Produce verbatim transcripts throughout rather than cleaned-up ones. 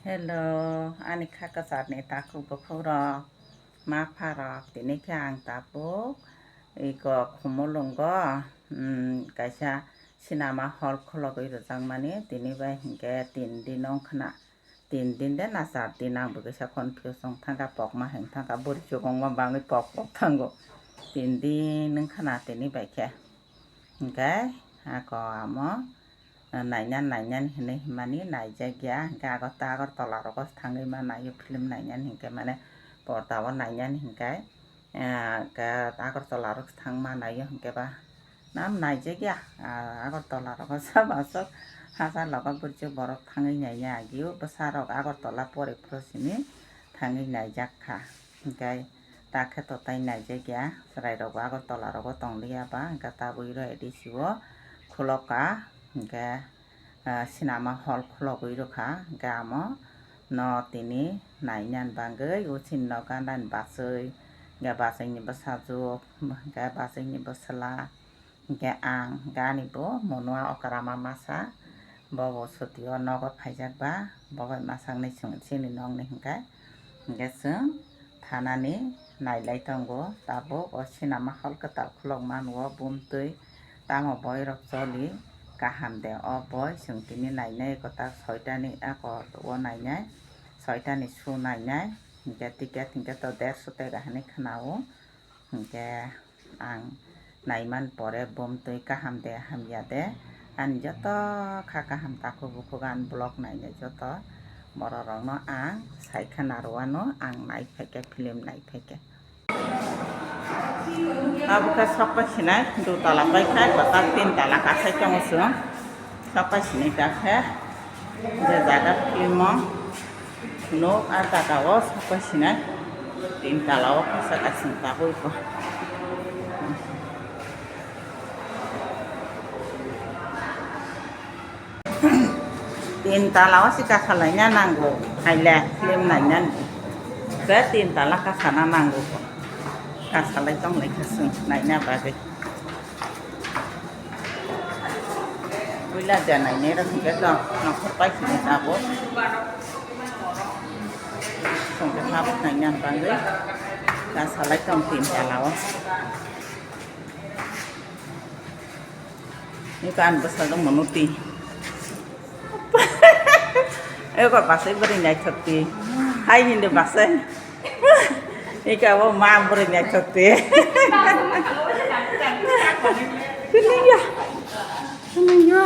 Hello, ani kha kwcharni takhuk bukhuk rok, ma pha rok, tini khe ang tabuk iko Khumulwngo, um, kaisa cinema hall khulogwi rwjakmani, tini bai hinkhe tin din wngkhwna, tin din de na char din, ang bo kisa confuse wng thangkha, pokma hwn thangkha, bwrwi chukungma bangwi pok pok thango, tin din wngkhwna tini bai khe. Hinkhe ako amo naina naina hinwi himani naijakya, hinkhe ago ta Agartala rogo thangwi ma naio film nainani hinkhe mane porda o nainani hinkhe, eh, hinkhe Agartala rok thangma naio hinkhe ba nam naijakya, ah, Agartala rogo sabo aswk hachal rogo bwrwchwk borok thangwi naiya agio bwsarok Agartala pore phuru simi thangwi naijak kha hinkhe. Ta khe to tai naijakya, chwrairokbo Agartala rogo tongliya ba, hinkhe tabuk iro A D C o khulokha, hinkhe, ah, cinema hall khulogwi rwkha, hinkhe amo no tini nainani bagwi o chini nogo gana ni bachwi, hinkhe bachwini bwsajwk, hinkhe bachwini bwsla, hinkhe ang, hinkhe ani bo Monua Okrama masa, bo bo sotio nogo phaijak ba, bo bai masaknwi chwng chini nokni hinkhe, hinkhe chwng thanani nailai tongo tabuk o cinema hall kwtal khulokma nugo bumtwi, tamo boirok choli kaham de o boi chwng tini nainai kwtal soitani ako o nainai, soitani show nainai, hinkhe ticket hinkhe to derso tega hinwi khwnao. Hinkhe ang naiman pore bumtwi kaham de hamya de, ani joto kha kaham takhuk bukhuk ani vlog nainai joto borok rokno ang sai khwna rwano, ang nai phaikhe, film nai phaikhe. Abo khe sok pai sinai, dui tala pai khe, kwtal tin tala kasai tongo chwng. Sok pai sinai ta khe, je jaga film o nuk, a jaga o sok pai sinai, tin tala o kisa kaising tabui bo. Tin tala o se kasalaina nango, haile film nainani. Be tin tala kasana nango. Kasalai tong lai kha chwng naina bagwi. Puila je nainai rok hinkhe to nokhor pai sini tabuk. Chwng khe tabuk naina bagwi kasalai tong tin tala o. Eko ani bwsajwk mano twi. Eko basai bwrwi naithok twi. Hai hindi basai. Eko abo ma bwrwi naithok twi. Kwnwi ya. Kwnwi ya.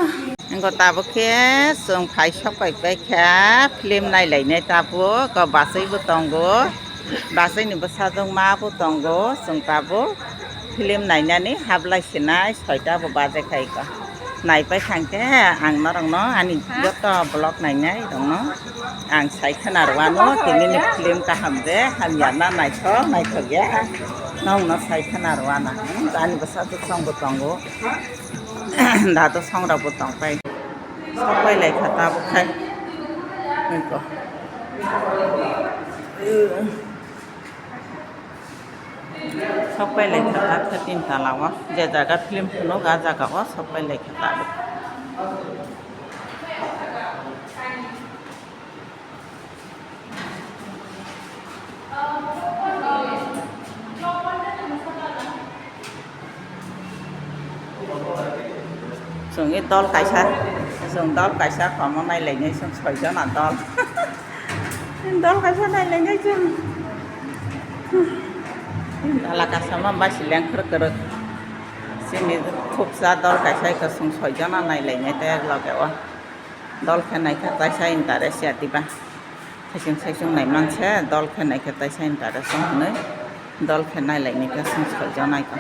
Eko tabuk khe chwng phai sok pai pai kha film nailainai tabuk. Eko basai bo tongo. Basai ni bwsajwk ma bo tongo. Chwng tabuk film nainani hablai sinai soita bo baje khai ko. Naipai thangkhe ang norokno ani joto vlog nainai rokno ang sai khwna rwano tini ni film kaham de hamya na naithok naithok ya nokno sai khwna rwano ani bwsajwk song bo tongo dadu song rok bo tongpai sok pai lai kha tabuk khai ko. Sok pai lai kha ta khe tin tala o, je jaga film phunuk a jaga o sok pai lai kha ta. Chwng dol kaisa, chwng dol kaisa komo nailainai chwng soi jona dol. Dol kaisa nailainai chwng. Dala kasama basi lengkhor kwrwk. Chini khubsa dol kaisa iko chwng soi jona nailainai tei loge o. Dol khe naikha taisa interest ya diba. Khaising saisung naimanse dol khe naikha taisa interest wng hwnwi dol khe nailainai khe chwng soi jona iko.